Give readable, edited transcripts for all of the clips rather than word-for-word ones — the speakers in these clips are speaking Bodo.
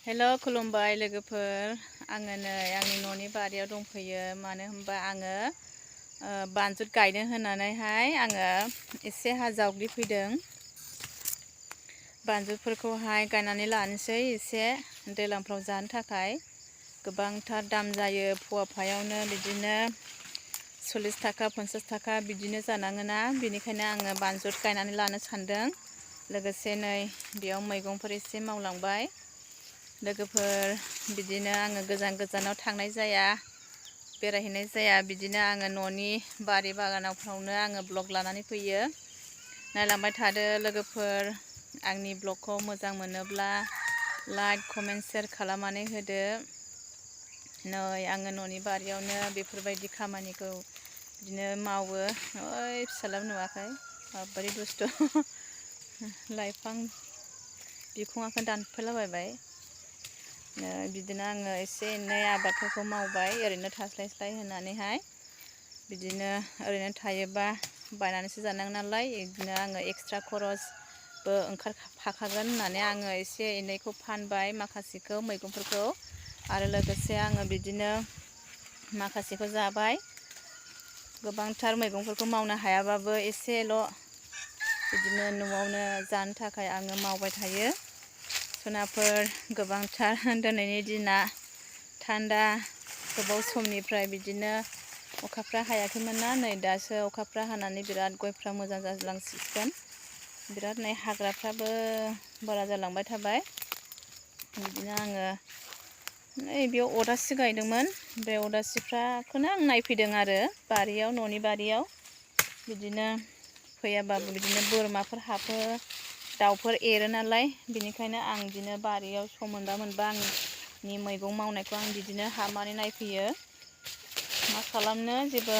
हेलो खुलुमबाय लोगोफोर आङो नै आंनि न'नि बारियाव दंफैयो मानो होनबा आङो बानजुद गायनो होननानैहाय आङो एसे हा जावग्लिफैदों बानजुदफोरखौहाय गायनानै लानोसै एसे दैज्लांफ्राव जानो थाखाय गोबांथार दाम जायो फवाफायावनो बिदिनो 40 थाखा 50 थाखा बिदिनो जानाङोना बेनिखायनो आङो बानजुद गायनानै लानो सानदों लोगोसे नै बेयाव मैगंफोर एसे मावलांबाय लोगोफोर बिदिनो आङो गोजानाव थांनाय जाया बेरायहैनाय जाया बिदिनो आङो न'नि बारि बागानावफ्रावनो आङो ब्लग लानानै फैयो नायलांबाय थादो लोगोफोर आंनि ब्लगखौ मोजां मोनोब्ला लाइक कमेन्ट शेयार खालामनानै होदो नै आङो न'नि बारियावनो बेफोरबायदि खामानिखौ बिदिनो मावो ओइ फिसालाबो नुवाखै माबोरै दुस्थ' लाइफां बिखुङाखौ दानफायलाबायबाय बिदिनो आङो एसे एनै आबादफोरखौ मावबाय ओरैनो थास्लायस्लाय होनानैहाय बिदिनो ओरैनो थायोबा बायनानैसो जानांगौ नालाय बिदिनो आङो एक्सट्रा खरसबो ओंखारफाखागोन होननानै आङो एसे एनैखौ फानबाय माखासेखौ मैगंफोरखौ आरो लोगोसे आङो बिदिनो माखासेखौ जाबाय गोबांथार मैगंफोरखौ मावनो हायाबाबो एसेल' बिदिनो न'आवनो जानो थाखाय आङो मावबाय थायो सनाफोर गोबांथार दिनैनि दिना थान्दा गोबाव समनिफ्राय बिदिनो अखाफ्रा हायाखैमोन ना नै दासो अखाफ्रा हानानै बिराद गयफ्रा मोजां जालांसिगोन बिराद नै हाग्राफ्राबो बारा जालांबाय थाबाय बिदिनो आङो नै बेयाव अदासि गायदोंमोन बे अदासिखौनो आं नायफैदों आरो बारियाव न'नि बारियाव बिदिनो फैयाबाबो बिदिनो बोरमाफोर हाबो दाउफोर एरो नालाय बिनिखायनो आं बिदिनो बारियाव सम मोनबा आंनि मैगं मावनायखौ आं बिदिनो हाबनानै नायफैयो मा खालामनो जेबो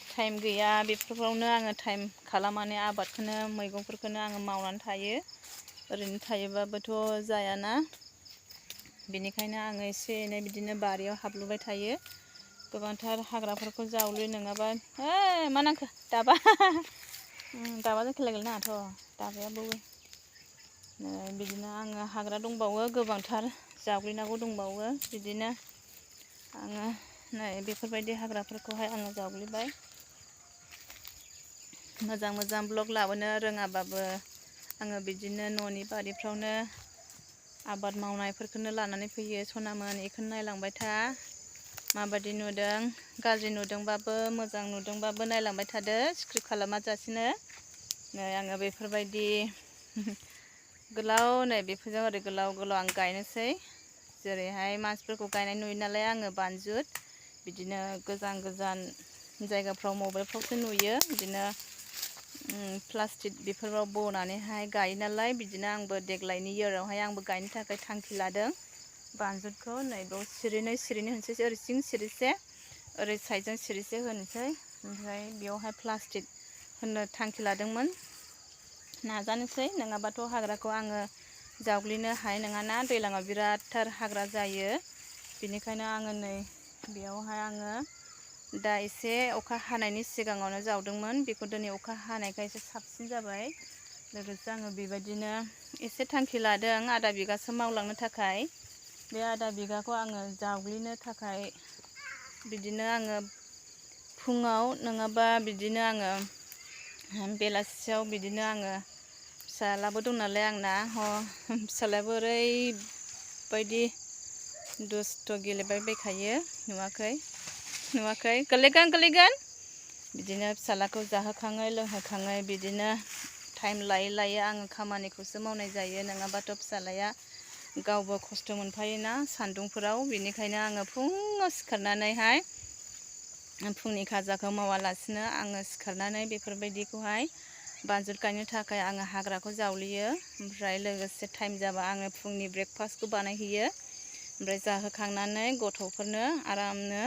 टाइम गैया बेफोरावनो आङो टाइम खालामनानै आबादखौनो मैगंफोरखौनो आङो मावनानै थायो ओरैनो थायोबाबोथ' जायाना बेनिखायनो आङो एसे एनै बिदिनो बारियाव हाबलुबाय थायो गोबांथार हाग्राफोरखौ जावलु नङाबा मा नांखो दाबा दाबाजों खेला गेलेनो नाङाथ' दाबायाबो बिदिनो आङो हाग्रा दंबावो गोबांथार जावग्लिनांगौ दंबावो बिदिनो आङो नै बेफोरबायदि हाग्राफोरखौहाय आङो जावग्लिबाय मोजां ब्लग लाबोनो रोङाबाबो आङो बिदिनो न'नि बारिफ्रावनो आबाद मावनायफोरखौनो लानानै फैयो सनामोन बेखौनो नायलांबाय था माबायदि नुदों गाज्रि नुदोंबाबो मोजां नुदोंबाबो नायलांबाय थादो स्क्रिप्ट खालामाजासिनो नै आङो बेफोरबायदि गोलाव नै बेफोरजों ओरै गोलाव आं गायनोसै जेरैहाय मानसिफोरखौ गायनाय नुयो नालाय आङो बानजुद बिदिनो गोजान जायगाफ्राव मबाइलफ्रावसो नुयो बिदिनो प्लास्टिक बेफोराव बनानैहाय गायो नालाय बिदिनो आंबो देग्लायनि इयारावहाय आंबो गायनो थाखाय थांखि लादों बानजुदखौ नै बेयाव सिरिनै होनोसै ओरै सिं सिरिसे ओरै साइडजों सिरिसे होनोसै ओमफ्राय बेयावहाय प्लास्टिक होनो थांखि लादोंमोन नाजानोसै नङाबाथ' हाग्राखौ आङो जावग्लिनो हानाय नङाना दैज्लाङाव बिरादथार हाग्रा जायो बेनिखायनो आङो नै बेयावहाय आङो दा एसे अखा हानायनि सिगाङावनो जावदोंमोन बेखौ दिनै अखा हानायखाय एसे साबसिन जाबाय लोगोसे आङो बेबायदिनो एसे थांखि लादों आधा बिगासो मावलांनो थाखाय बे आधा बिगाखौ आङो जावग्लिनो थाखाय बिदिनो आङो फुङाव नङाबा बिदिनो आङो बेलासियाव बिदिनो आङो फिसालाबो दं नालाय आंना फिसालायाबो ओरैबायदि दुस्थ' गेलेबाय बायखायो नुवाखै गोलैगोन बिदिनो फिसालाखौ जाहोखाङै लोंहोखाङै बिदिनो टाइम लायै आङो खामानिखौसो मावनाय जायो नङाबाथ' फिसालाया गावबो खस्थ' मोनफायोना सान्दुंफोराव बेनिखायनो आङो फुङाव सिखारनानैहाय फुंनि खाजाखौ मावालासिनो आङो सिखारनानै बेफोरबायदिखौहाय बानजुद गायनो थाखाय आङो हाग्राखौ जावलियो ओमफ्राय लोगोसे टाइम जाबा आङो फुंनि ब्रेकफास्टखौ बानायहैयो ओमफ्राय जाहोखांनानै गथ'फोरनो आरामनो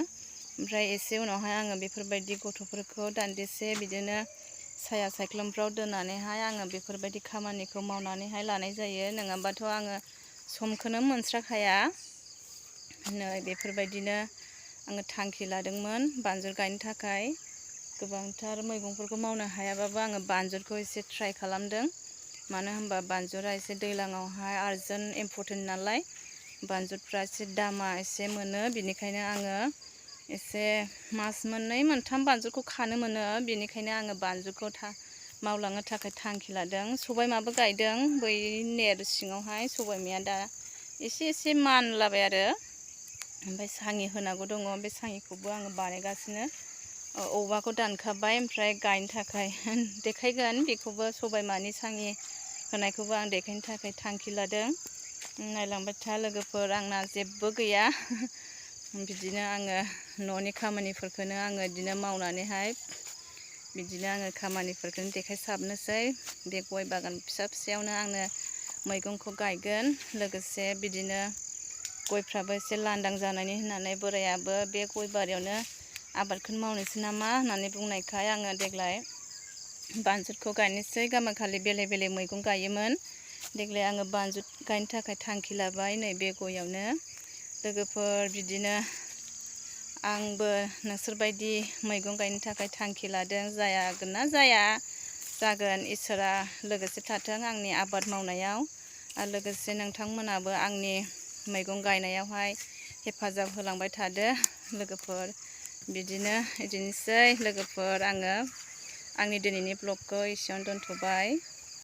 ओमफ्राय एसे उनावहाय आङो बेफोरबायदि गथ'फोरखौ दान्दिसे बिदिनो साया सायख्लुमफ्राव दोननानैहाय आङो बेफोरबायदि खामानिखौ मावनानैहाय लानाय जायो नङाबाथ' आङो समखौनो मोनस्राखाया नै बेफोरबायदिनो आङो थांखि लादोंमोन बानजुद गायनो थाखाय गोबांथार मैगंफोरखौ मावनो हायाबाबो आङो बानजुदखौ एसे ट्राइ खालामदों मानो होनबा बानजुरा एसे दैज्लाङावहाय आर्जेन्ट इम्परटेन्ट नालाय बानजुरफ्रा एसे दामा एसे मोनो, बिनिखायनो आङो एसे मास मोननै मोनथाम बानजुरखौ खानो मोनो। बिनिखायनो आङो बानजुरखौ मावलांनो थाखाय थांखि लादों। सबायमाबो गायदों बै नेट सिङावहाय। सबायमाया दा एसे मानलाबाय आरो, ओमफ्राय साङि होनांगौ दङ। बे साङिखौबो आङो बानायगासिनो। औवाखौ दानखाबाय, ओमफ्राय गायनो थाखाय देखायगोन बेखौबो। सबायमानि साङि होनायखौबो आं देखायनो थाखाय थांखि लादों। नायलांबाय था लोगोफोर, आंना जेबो गैया। बिदिनो आङो न'नि खामानिफोरखौनो आङो बिदिनो मावनानैहाय बिदिनो आङो खामानिफोरखौनो देखायसाबनोसै। बे गय बागान फिसा फिसायावनो आङो मैगंखौ गायगोन। लोगोसे बिदिनो गयफ्राबो एसे लांदां जानायनि होननानै बोरायाबो बे गय बारियावनो आबादखौनो मावनोसै नामा होननानै बुंनायखाय आङो देग्लाय बानजुरखौ गायनोसै। गामाखालि बेलेग बेलेग मैगं गायोमोन, देग्लाय आङो बानजुर गायनो थाखाय थांखि लाबाय नैबे गयावनो। लोगोफोर बिदिनो आंबो नोंसोरबायदि मैगं गायनो थाखाय थांखि लादों। जागोन ना जाया जागोन, इसोरा लोगोसे थाथों आंनि आबाद मावनायाव। आरो लोगोसे नोंथांमोनाबो आंनि मैगं गायनायावहाय हेफाजाब होलांबाय थादो लोगोफोर। बिदिनोसै लोगोफोर, आङो आंनि दिनैनि ब्लगखौ एसेयावनो दोनथ'बाय।